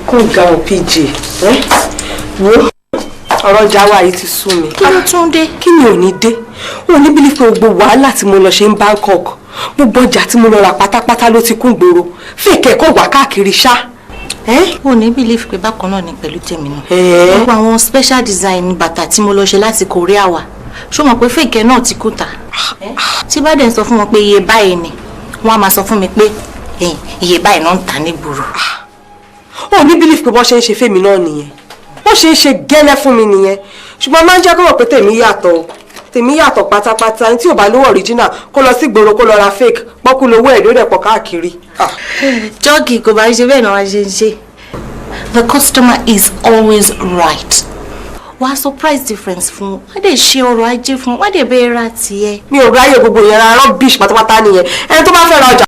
Kó ga ò PJ, wo ọ̀rọ̀ ọjà wa yìí ti sú mi. Kí ló tún dé? Kí ni ò ní dé? Ò ní believe pé gbogbo wàhálà tí mo lọ ṣe ń Bangkok, gbogbo ọjà tí mo lọ rà pátápátá ló ti kún gbòòrò. Fake ẹ̀ kò wá káàkiri ṣá. Ò ní believe pé bákan náà ni pẹ̀lú tèmi náà. Gbogbo àwọn special design bàtà tí mo lọ ṣe láti Korea wá, ṣó mọ̀ pé fake náà ti kú ta? Tí bá dẹ̀ ń sọ fún wọn pé iye báyìí ni, wọ́n á máa sọ fún mi pé iye báyìí náà ń tà nígboro. Ò ní believe pé bọ́n ṣe ń ṣe fèmí náà nìyẹn, bọ́n ṣe ń ṣe gẹ́lẹ́ fún mi nìyẹn. Ṣùgbọ́n máa ń jẹ́ kó mọ̀ pé tèmi yàtọ̀ o, tèmi yàtọ̀ pátápátá. Ní tí ò bá lówó original, kó lọ sí ìgboro, kó lọ ra fake. Pọ́kú lówó ẹ̀ lórí ẹ̀pọ̀ káàkiri. Jọ́ọ̀gì kò bá ń ṣe bẹ́ẹ̀ náà wá ṣe ń ṣe. The customer is always right. Wàá sọ price difference fún wọn, dẹ̀ ṣe ọrọ̀ ajé fún wọn, dẹ̀ bẹ́ẹ̀ ra tiẹ̀. Mi ò ráyè gbogbo yẹn ra, rubbish pátápátá nìyẹn. Ẹni tó bá fẹ́ ra ọjà.